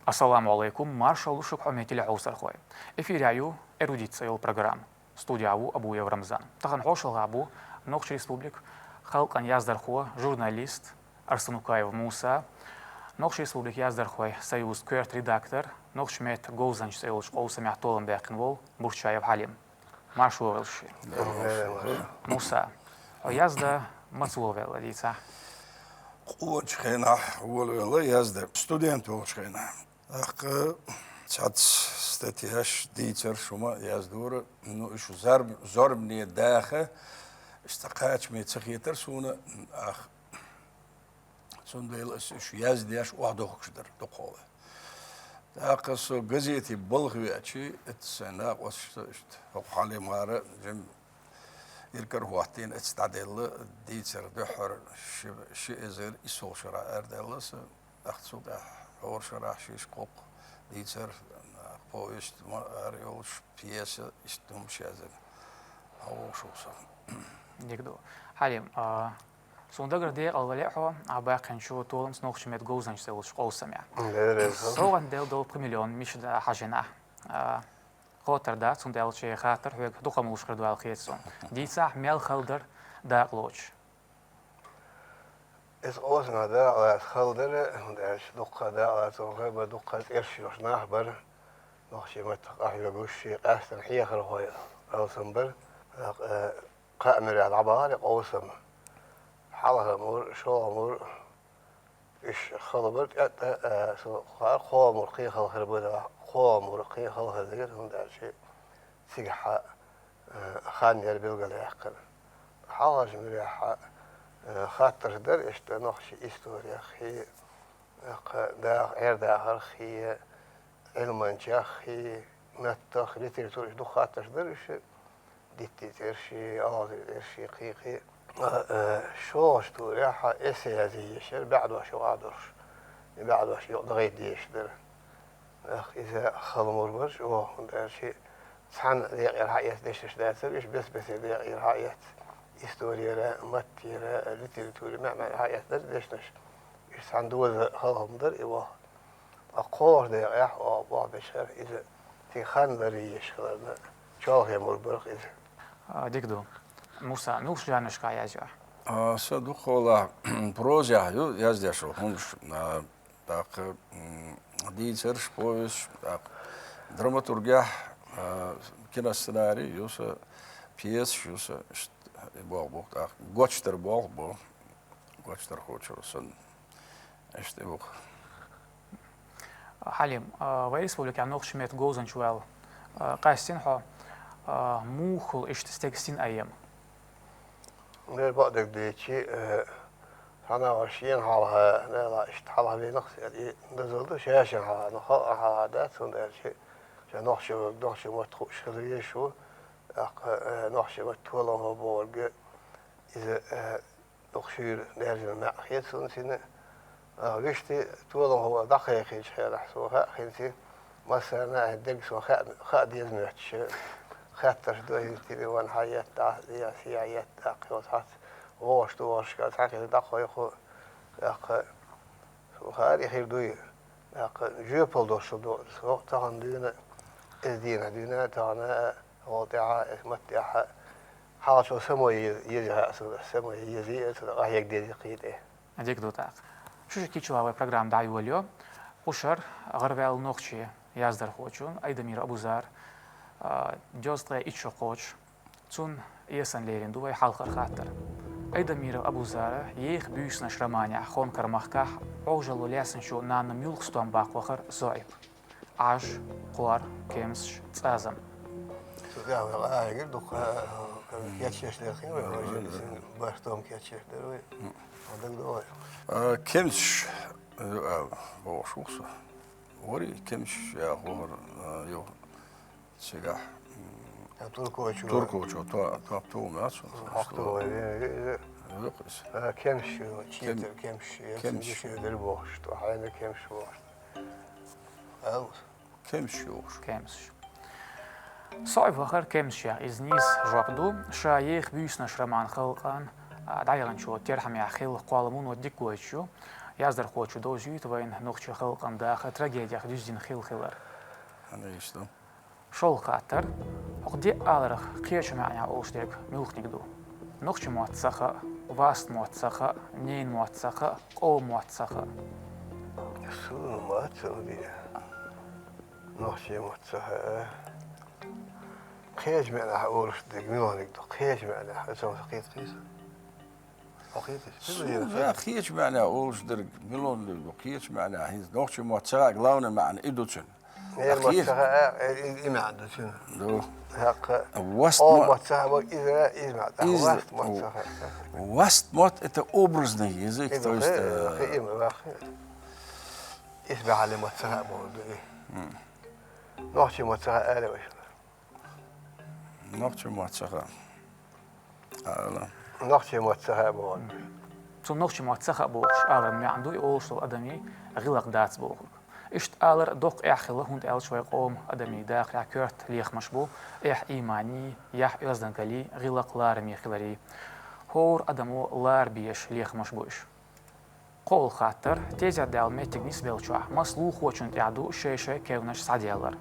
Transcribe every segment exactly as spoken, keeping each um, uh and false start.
Ассаламу Ӏалайкум, маршалла ду шуга, хьоме телехьовсархой. Эфирехь ю «Эрудит» цӀе йолу программа. Студехь ву Абуев Рамзан. Тахана хьошалгӀахь бу Нохчийн Республикан халкъан яздархо, журналист Арсанукаев Муса, Нохчийн Республикан яздархойн союзан коьрта редактор, «Нохчийн меттан говзанча» цӀе йолчу къовсамехь толам баьккхина волу Бурчаев Хьалим. Марша вогӀийла шун. Муса, хьо яздан маца волавелла, дийцахь? Къоначу хенахь волавелла яздан, студент волчу хенахь. ТӀаккха цхьацца статьяш, дийцарш хӀума яздора. Ну, уьш зорб-, зорбане даха, уьш цхьа кхачаме ца хетара суна, ах, цундела ас уьш яздеш охьадохкуш дара дукхахьолахь. ТӀаккха со газете балха веачи, эцца сайн накъосташца иштта, хӀокху Хьалимгара жимма иракара хӀоттийна, эцца дӀаделла, дийцарх дуьххьара ши, ши эзар иссалгӀа шарахь арадаьлла сан. ТӀаккха цул тӀаьхьа хӀора шарахь шишша, кхоккха дийцар, повесть ма ара йолуш, пьеса, иштта хӀумнаш яздан. Хьовсуш ву со. Дика ду. Хьалим, а, суна дагара декъала вале а хьо, ахь баьккхинчу толамца «Нохчийн меттан говзанча» цӀе йолчу къовсамехь. Дера, дера. СовгӀатна делла долу пхи миллион мича ду хьажийна ахь? А, Хоттар дац, хӀунда аьлча хаттар хьоьга дукха ма луш хир ду аьлла хета суна. Дийцахь, мел хала дара дакъалоцуш? Иза къовсамехь дакъалаца хала дара, хӀунда аьлча дуккха дакъалацо хир бара, дуккха цӀераш йолуш нах бара, нохчийн маттах къахьоьгуш, шен къаьсттина хьехархой алсам бара. ТӀаккха, э, кхаа муьрехь дӀабахара и къовсам. Хьалха мур, шолгӀа мур, уьш хала бара, тӀе а, тӀе а, со кхоалгӀа мур кхин хала хир бара, кхоалгӀа мур кхин хала хир дара, хӀунда аьлча цигахь, э, хан яра билгалъяьккхина. Хьалхарчу муьрехь, э, хаттарш дара иштта нохчийн историх хи, кху даха, Ӏер-дахарх хи, Ӏилманчех хи, маттах, литературах, дукха хаттарш дара уьш. Диттийн цӀерш, олхазарийн цӀерш, кхин-кхин. Э, шолгӀачу турехь эссе язъе езаш яра, бӀе дош юкъахь долуш. И бӀе дош юкъа дан гӀайта дезаш дара. Эх, иза хала мур бара чӀогӀа, хӀунда аьлча цхьана декъера схьаэцна дешнаш дацара, уьш бес-бесара декъера схьаэцна. Исторера, маттера, литературера, маьӀ-маьӀӀера схьаэцна дара дешнаш. Уьш цхьана доза хала хӀума дара и ваха. Ткъа кхоалгӀачу декъехь, оха боху бечхьера, иза цуьнан хан ларъеш хиларна, чолхе мур бара-кх иза. А, дика ду. Муса, муьлхачу жанрашкахь язйо ахь? А, сан дукхахьолахь прозехь ю яздеш йолу хӀуманаш, а, тӀаккха, м, дийцарш, повесташ, тӀаккха драматургехь, а, киносценарий ю сан, пьесаш ю сан, иштта и болх бу, тӀаккха гочдар болх бу. Гочдархочуьра санна. Иштта и бу-кх. Хьалим, а, вайн республикехь нохчийн меттан говзанча ваьлла, а, къаьстина хьо, а, муха хуьлу иштта стеган синайм? Дера, бакъдерг дийцчи, э, цхьана агӀор шена хьалха, Дала иштта хьалха винарх, и дозалла ду, ша-шена хьалха, но халкъана хьалха дац, хӀунда аьлча ша нохчо, нохчийн мотт хууш хила везаш ву, тӀаккха, э, нохчийн маттан толам хӀо бохург, иза, э, дукха шуьйра даьржина маьӀ хета суна цуьнан. А, вуьшта толам хӀо дӀакхайкхийчу хенахь, суна хаьа хӀинца, массарна а хӀинца дерг суна хаа, хаа деза моьттуш, хаттарш до хӀинца, телефон схьаетта, схьаетта, тӀаккха йоцу хьац вогӀуш догӀушка цхьаьна хилла дӀакхойкху, тӀаккха суна хаьара и хир дуй. ТӀаккха жоьпалла долуш ду, со тахана дуьйна, эза дийнахь дуьйна, тахана а, гӀолла тӀаьхьа, эс матта тӀаьхьа, хьалхачо самой еза, еза хаьа суна, самой еза, эца къахьега деза кхин тӀе. Дика ду тӀаккха. Шу ши кийча вай программа дӀайолайо. Кхушара гӀараваьлла нохчийн яздархочун Айдамиров Абузар, а, дезткъе итт шо кхочу. Цунна эсан лерина ду вай хьалхара хаттар. Айдамиров Абузара «Еха буьйсанаш» романехь Хонкар-махкахь Ӏожалло лаьцначу нанна муьлхха стом баккха вахара СоӀип. Ӏаж, кхор, кемсаш, цӀазам. Цу тӀехь вай къахьегира дукха, а, кечъеш дерхина вай, вай жимма бархӀ стом кечъеш дара вай. Хьо дагадогӀий? А, кемсаш, а, бохуш ву со. Вари кемсаш яхор, а, ю. Цигахь, м, а, Туркочо. Туркочо, то, то, то, ма цо. Хьох то, э, э, э. Вуьх иза. А, кемсаш, Кем-, чийтар кемсаш, я кемсаш. Цуьнан дешнаш дара бохуш, то, хьайна кемсаш бохуш. Алус. Кемсаш йохуш. Кемсаш. СоӀип вахара кемсаш яха. Иза нийса жоп ду. Ша «Еха буьйсанаш» роман халкъана, а, дӀаяханчу терхьамехь хилла кхолламо дика гойтуш ю. Яздархочо довзуьйту вайна нохчийн халкъан даха трагедех дуьздина хилла хилар. Ана иштта. ШолгӀа хаттар. ХӀокху диъ аларах кхечу маьӀнехь олуш дерг муьлханиг ду? Нохчийн мотт ца хаьа, васт мотт ца хаьа, ненан мотт ца хаьа, къоман мотт ца хаьа. Суна мотт ца хаьа. Нохчийн мотт ца хаьа. Кхечу маьӀнехь олуш дерг муьлханиг ду? Кхечу маьӀнехь, аса ма ца кхета кхийса. Хьо кхеташ? Суна кхечу маьӀнехь олуш дерг муьлханиг ду, кхечу маьӀнехь хӀинца. Нохчийн мотт ца хаьа, главный маьӀна и ду цуьнан. Ненан мотт ца хаьа, и, и маьӀна ду цуьнан. Ду. ХӀаккха. Васт мотт ца хаьа бохург иза, иза маьӀна. Васт мотт ца хаьа. Васт мотт — это образный язык, то есть, э, иза бахьале мотт ца хаьа бохург ду и. Нохчийн мотт ца хаьа аьлла вайша. Нохчийн мотт ца хаьа. Ала. Нохчийн мотт ца хаьа боху. Цо нохчийн мотт ца хаьа бохуш аларан маьӀна ду и олуш долу адамийн гӀиллакх дац бохург. Иштта алар доккха эхь хилла, хӀунда аьлча вайн къоман адамийн дахарехь коьрта лехамаш бу, эхь ийманийн, яхь оьздангаллин, гӀиллакх-лараме хиларийн. ХӀора адамо лара безаш лехамаш бу уьш. КхоалгӀа хаттар. Тезет дала меттиг нисбеллачохь, маса лулахочунна тӀехь ду шай-шай кевнаш схьаделлар?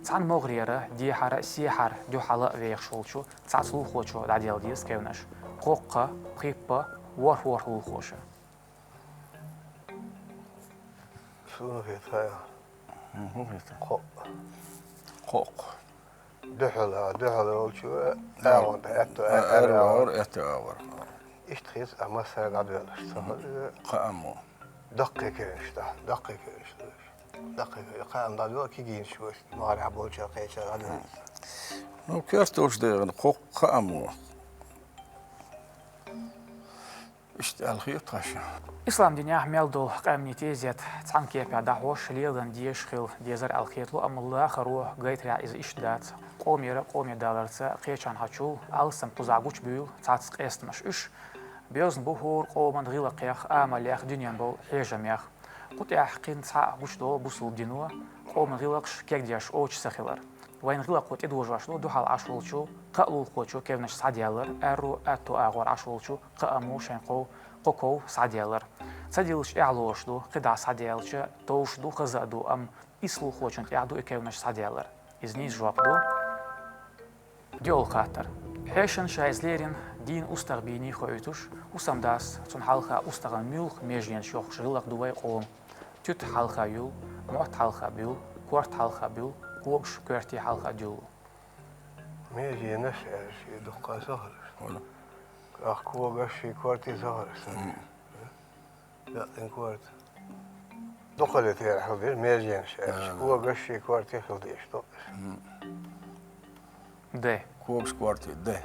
Цхьана могӀарера, дехьара, сехьара, дуьхьала а вехаш волчу цхьацца лулахочо дӀаделла деза кевнаш: кхоккха, пхиппа, ворхӀ-ворхӀ лулахоша. Суна хета хьайна. ХӀун хета? Кхоъ. Кхоккха. Дуьхьала, дуьхьала волчу агӀор, аьтту, аьрру агӀор. Аьрру агӀор, аьтту агӀор. Иштта хеза, а массара дӀадоьллуш ца хуьлу иза. Кхаа мо. Даккхий кевнаш, даккхий кевнаш ду уьш. Даккхий кевнаш, кхаа ма дӀадоьллу, кегийнаш ю уьш, могӀарехь болчара, кхечара дӀадоьллу. Ну, коьрталуш дегӀана, кхоккха, кхаа мо. Иштта аьлла хета тхаьш. Ислам динехь мел долу къаьмнийн тезет цхьана кепехь дӀахьош, леладан дезаш хила дезара аьлла хетало, амма лахаро гайтарехь иза иштта дац. Къомера къоме даларца кхечанхьачул алсам кхузахь гучубуьйлу цхьацца къестамаш. Уьш боьзна бу хӀора къоман гӀиллакхех, амалех, дуьненан болу хьежамех. Кху тӀехь кхин цхьаъ гучудолу бусулба дино, къоман гӀиллакхаш кегдеш очу ца хилар. Вайн гӀиллакхо тӀедожош ду дуьхьал Ӏаш волчу кхаа лулахочо кевнаш схьаделлар, аьрру, аьтту агӀор Ӏаш волчу кхаа мо шайн кхо, кхо ков схьаделлар. Ца диллича эхь лоруш ду, кхидӀа схьаделлача товш ду, хаза а ду, амма исс лулахочунна тӀехь ду и кевнаш схьаделлар. Иза нийса жоп ду. ДоьалгӀа хаттар. Хьешан ша иза леррина дийна устагӀа бийний хоуьйтуш, хӀусамдас цунна хьалха устагӀан муьлха меженаш йохуш гӀиллакх ду вай къоман. Туьтан хьалха юьллу, мотт хьалха буьллу, корта хьалха буьллу, когаш коьртий хьалха дуьллу. Меженаш аьлча, и дуккха а ца хуьлуш. ХӀунда? Ах, когаш ший коьртий ца хуьлуш. Бакъдина корта. Дукха де тера хила деза меженаш аьлча, когаш ший коьртий хила дезаш ду. Д. Когаш коьртий, Д.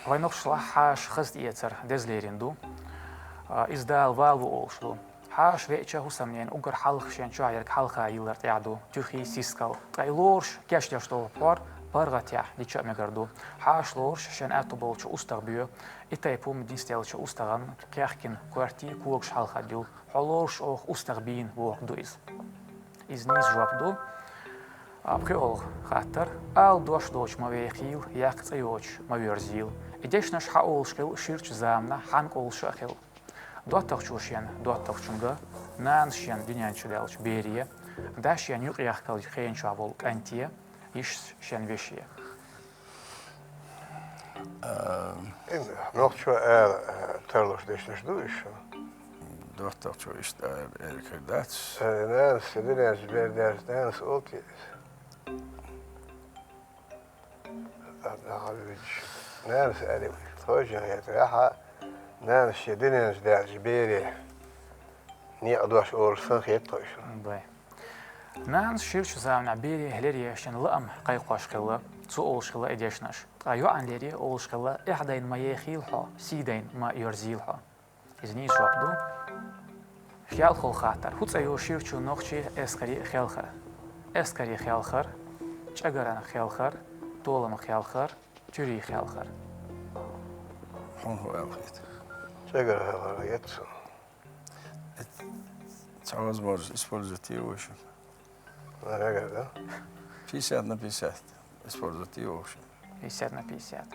Вайн нохчашлахь хьаша хаза тӀеэцар деза лерина ду. А, иза Дала валаво олуш ду. Хьаша веача хӀусамнена уггар хьалха шен чохь ерг хьалха йиллар тӀехь ду, туьхий, сискал. Ткъа и лоруш кечдеш долу пхьор паргӀатехь дича а мегар ду. Хьаша лоруш шен аьтту болчу устагӀа боь, и тайпа хӀума нисделлачу устагӀан кхехкина коьртий, когаш хьалха дуьллу. Хьо лоруш оха устагӀа бийна бохург ду иза. Иза нийса жоп ду. А, пхоьалгӀа хаттар. Ала дош доцуш ма вехийла, яккха цӀе йоцуш ма воьрзийла. И дешнаш хьан олуш хилла ширачу заманахь, хьанна олуш а хилла. ДоттагӀчо шен доттагӀчуьнга, нанас шен дуьнен чу даьллачу бере, да шен юкъ яхкалчу хенан чохь волу кӀанте, йишас шен веше. Нохчо ала тарлуш дешнаш ду уьш? ДоттагӀчо иштта ала, эр хир дац. Нанас шен дуьнен чу бер даьлча, нанас олу те иза? Нанас аьлла, тхойшинна хетарехь, нанас шен дуьнен чу даьллачу бере некъа дош олуш санна хета тхойшинна. Бай. Нанас ширачу заманахь бере леръеш шен лаам кхайкхош хилла, цо олуш хилла и дешнаш. Ткъа йоӀана лере олуш хилла: эхь дайна ма ехийла хьо, сий дайна ма йоьрзийла хьо. Иза нийса жоп ду. КхоалгӀа хаттар. ХӀун цӀе ю ширачу нохчийн эскарийн хелхар? Эскарийн хелхар, чӀагаран хелхар, толаман хелхар, туьрийн хелхар. Хьуна хӀун аьлла хета? ЧӀагаран хелхар хета суна. Цхьа возможность использовать йо вайшинна? Вай мегар ду. Пятьдесят на пятьдесят использовать йо вайшинна? Пятьдесят на пятьдесят.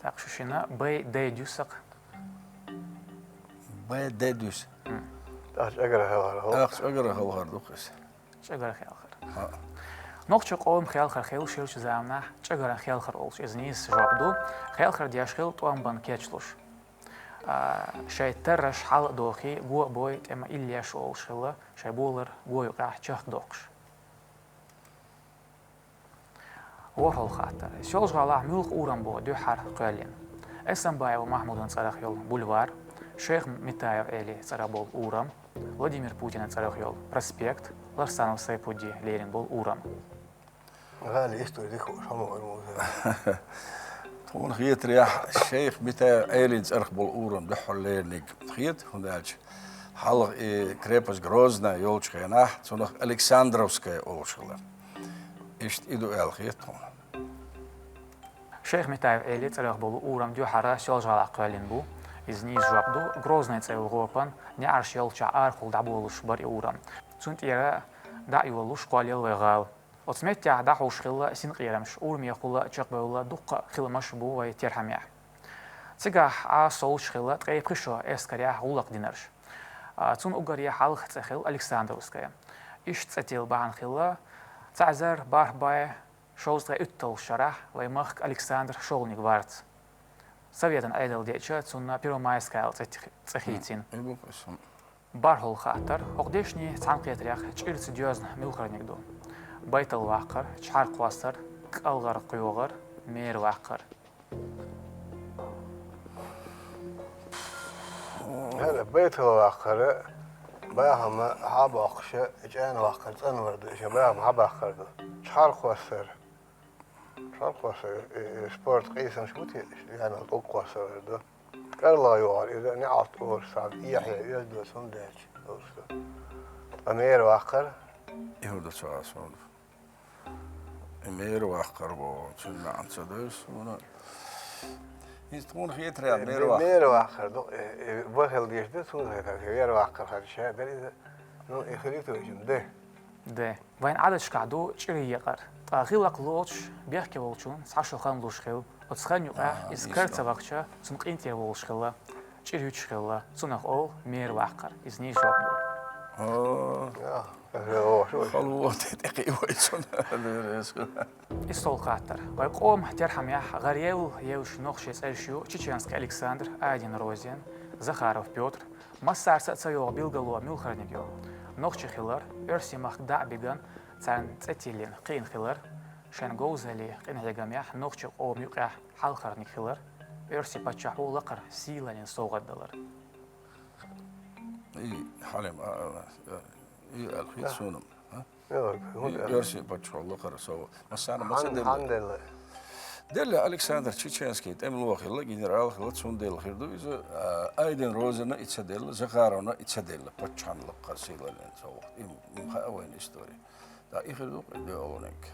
ТӀаккха шу шина Б, Д дисакх. Б, Д дуьйцу. ТӀаккха чӀагара хелхар хӀокху. ТӀаккха чӀагара хелхар ду-кх иза. ЧӀагара хелхар. ХӀаъ. Нохчийн къоман хелхар хилла ширачу заманахь чӀагара хелхар олуш иза нийса жоп ду. Хелхар деш хилла тӀом бан кечлуш. А, шайн тарраш хьала а дохий, го а бой, тӀе ма иллеш олуш хилла, шайн болар го юкъехь чехкадоккхуш. ВорхӀалгӀа хаттар. Соьлжа-ГӀалахь муьлха урам бу дуьххьара кхоьллина? Эсамбаев Махьмудан цӀарах йолу бульвар, Шайх Митаев Ӏелин цӀарах болу урам, Владимир Путинан цӀарах йолу проспект, Ларсанов Сайпудди лерина болу урам. ГӀалин истори дика хууш хӀума вара музей. Тхуна хетарехь, Шайх Митаев Ӏелин цӀарах болу урам дуьххьара лериниг хета, хӀунда аьлча хьалха и крепость Грозная йолчу хенахь цунах Александровская олуш хилла. Иштта и ду аьлла хета тхуна. Шайх Митаев Ӏелин цӀарах болу урам дуьххьара Соьлжа-ГӀалахь кхоьллина бу. Иза нийса жоп ду. Грозный цӀе йолу гӀопан неӀарш йолчохь арахула дӀаболуш бара и урам. Цунна тӀера дӀа а йолуш кхоллаелла вай гӀала. Оцу меттехь дӀахьуш хилла синкъерамаш, урамехула чекхбевлла дуккха а хиламаш бу вай терхьамехь. Цигахь Ӏа совцуш хилла ткъе пхи шо эскарехь гӀуллакх динарш. А, цунна уггаре хьалха цӀе хилла Александровская. Иштта цӀе тилла бахьана хилла цхьа эзар бархӀ бӀе шовзткъе уьтталгӀачу шарахь вай махка Александр шолгӀаниг варца. Советан Ӏедал деъча, цунна Первомайская аьлла цӀе ти-, цӀе хийцина. Мгм. И бу-кх иза. БархӀалгӀа хаттар. ХӀокху дешнийн цхьаьнакхетарех чӀирца доьзна муьлхарниг ду? Байтал ваккхар, чхьаркхоссар, кӀалгӀар кхоьгӀар, мера ваккхар. ХӀара байтал ваккхар, бахама хьа а боккхуша, чӀана ваккхар цӀанвар ду, иштта бахама хьа баккхар ду. Чхьаркхоссар. Чхьаркхоссар, э, э, спорт къийсамаш бу те, иштта веана тӀулг кхоссар ду. КӀалгӀа йогӀар, иза неӀалт олуш цхьа эхье оьзда цунна дечу, олуш ду. Ткъа мера ваккхар? И хӀун ду ца хьа суна? И мера ваккхар боху, цуьнан маьӀна ца девза суна. ХӀинца тхуна хетарехь, э, мера ваккхар. Мера ваккхар ду, э, э, бахьал деш ду, цунна хетарехь, мера ваккхар хьан ша дара иза. Ну, и хилита вайшимма, де. Де. Вайн Ӏадаташкахь ду чӀир екъар. Ткъа гӀиллакх лоцуш, бехке волчунна цхьа шо хан луш хилла. Оцу хан юкъахь иза кара ца вахча, цунна къинтӀера волуш хилла, чӀир юьтуш хилла. Цунах олу мера ваккхар. Иза нийса жоп ду. О. Хало тӀе тӀекхиъ вай цунна. ИссолгӀа хаттар. Вай къоман терхьамехь гӀаревла евзаш нохчийн цӀераш ю: Чеченский Александр, Айдин Розен, Захаров Пётр. Массарца а ца йогӀу билгало муьлхарниг ю. Нохчи хилар, оьрсийн махка дӀа а биган, царна цӀе тиллина кхиъна хилар, шайн говзаллин къинхьегамехь нохчийн къоман юкъехь хьалхарниг хилар, оьрсийн паччахьо лакхара сийлаллин совгӀат далар. И, Хьалим, а, а, а, и аьлла хета суна, а? Йо, хӀунда И аьлла? Оьрсийн паччахьо лакхара совгӀат. Массарна ма ца Хьан-, делла. Хьан делла? Делла Александр Чеченский, тӀемало хилла, генерал хилла, цунна делла хир ду иза, а, Айдин Розена и ца делла, Захаровна и ца делла, паччахьна лакхара сийлаллин совгӀат. Им, им хаьа вайна истори. ТӀаккха и хир ду-кх и доьалгӀаниг.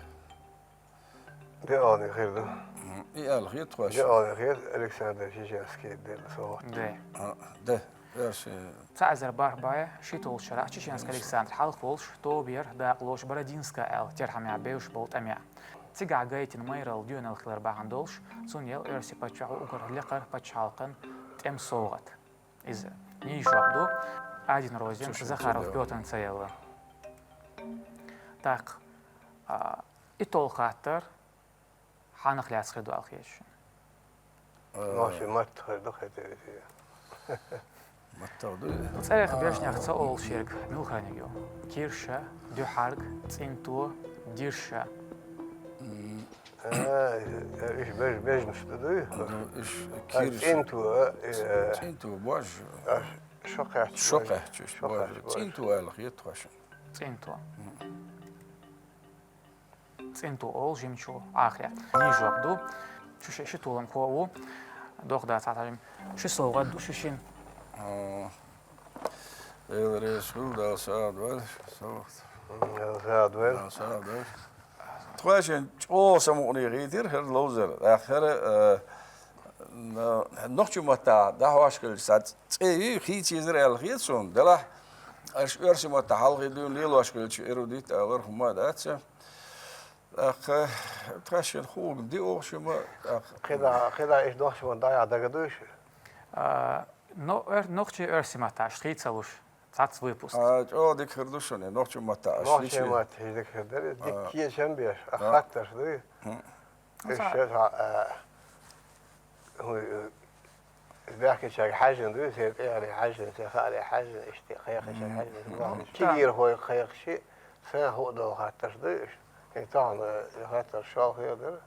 ДоьалгӀаниг хир ду. М, и аьлла хета тхоьш? ДоьалгӀаниг хета Александр Чеченский делла совгӀат. Де. А, де. Оьрсийн Цхьа эзар бархӀ бӀе шийтталгӀачу шарахь Чеченский Александр хьалха волуш, тоба яр дакъалоцуш Бородинская аьлла терхьамехь бевзаш болу тӀамехь. Цигахь гайтина майралла доьналла хилар бахьана долуш, цунна елла оьрсийн паччахьо уггар лекхара пачхьалкхан тӀеман совгӀат. Иза нийса жоп ду. Айдин Розен Захаров Пётрна ца елла. ТӀаккха, а, итталгӀа хаттар. Хьанах лаьцна хир ду аьлла хета шуна? Э, Нохчийн матта хир ду хетарехь. Маттах ду? ЦӀерех бежнех ца олуш ерг муьлхарниг ю? Кирша, дуьхьарг, цӀинто, дирша. М. Э, э, уьш беж-, бежнаш ду, дуй? Ду, уьш А, кирша. ЦӀинто, э, э, ЦӀинто бож. А, шо кхаьчча Шо бож. кхаьчча уьш Шо бож. кхаьчча бож. ЦӀинто аьлла хета тхоьш. ЦӀинто. М. ЦӀинто олу жимчугӀу Ӏахарехь. Нийса жоп ду. Шу ши, ши толамхо а ву. Доккха дац хьан жим. Ши совгӀат ду шу шина. О, Дела реза хуьлда, Дала сагӀа дойла, ши совгӀат. Дала сагӀа дойла. Дала сагӀа дойла. Тхоьшинна чӀогӀа самукъане хийтира хӀара ловзар. ТӀаккха хӀара, э, н-, нохчийн маттахь дӀахьош хилча, цхьа цӀе ю, хийца езар аьлла хета суна. Делахь, аша оьрсийн маттахь хьалхе дуьйна лелош хилча, эрудит алар хӀума дац. ТӀаккха тхаьшшинна хӀума диъ оха шима, тӀаккха. КхидӀа, кхидӀа иштта дохча ма дӀаяхьа дагадуьйш? А, Но, эр-, нохчийн оьрсийн маттахь шух хийцалуш, цхьацца выпуск. А, чӀогӀа дика хир ду шуна, нохчийн маттахь. Нохчийн маттахь хир дара, дика кечам беш, а хаттарш ду. Уж шо, а, хӀу, баьхкачаьрга хьаьжжина ду, сера тӀегӀаре хьаьжжина, сера хааре хьаьжжина, иштта кхайкхачаьрга хьаьжжина. Кигирхой кхайкхача, сайн хӀу а долу хаттарш ду уж. Кхин тахана хаттарш шолхе дара.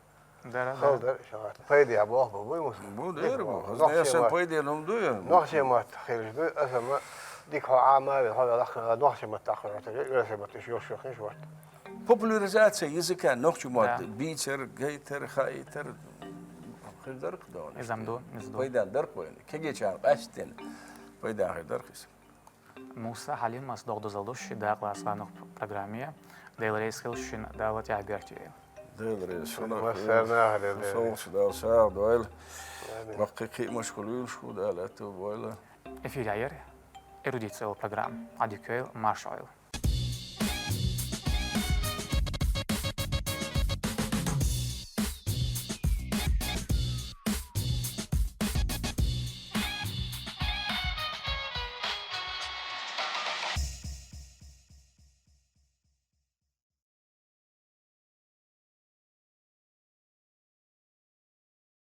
Дара, хала дара, шагӀат. Пайде боху бу, буй муса? Бу дера бу. Хазна яшан пайде лум дуй. Нохчийн маттахь хилаш ду, аса ма дика хьо Ӏама а вина, хьо велахь, нохчийн маттахь хилаш ду, оьрсийн маттахь уж йолуш йохнеш варт. Популяризация языка, нохчийн мотт бийцар, гайтар, хаийтар, хир дарх дона. Изам ду, иза ду. Пайдан дарх вайна. Кегечан къаьстина. Пайдан хир дарх иза. Муса, Хьалим, ас догӀу дозалла ду ши дакъалас ванах программе. Дела реза хила шуна, Дала тӀехь бертийла. Дела реза. Массарна а хилла. СовгӀаташ Дала сагӀа дойла. Баккхий кхиамаш хуьлийла шу, Дала аьтту бойла. Эфирехь яра «Эрудиция» олу программа. Ӏадика йойла, марша Ӏойла.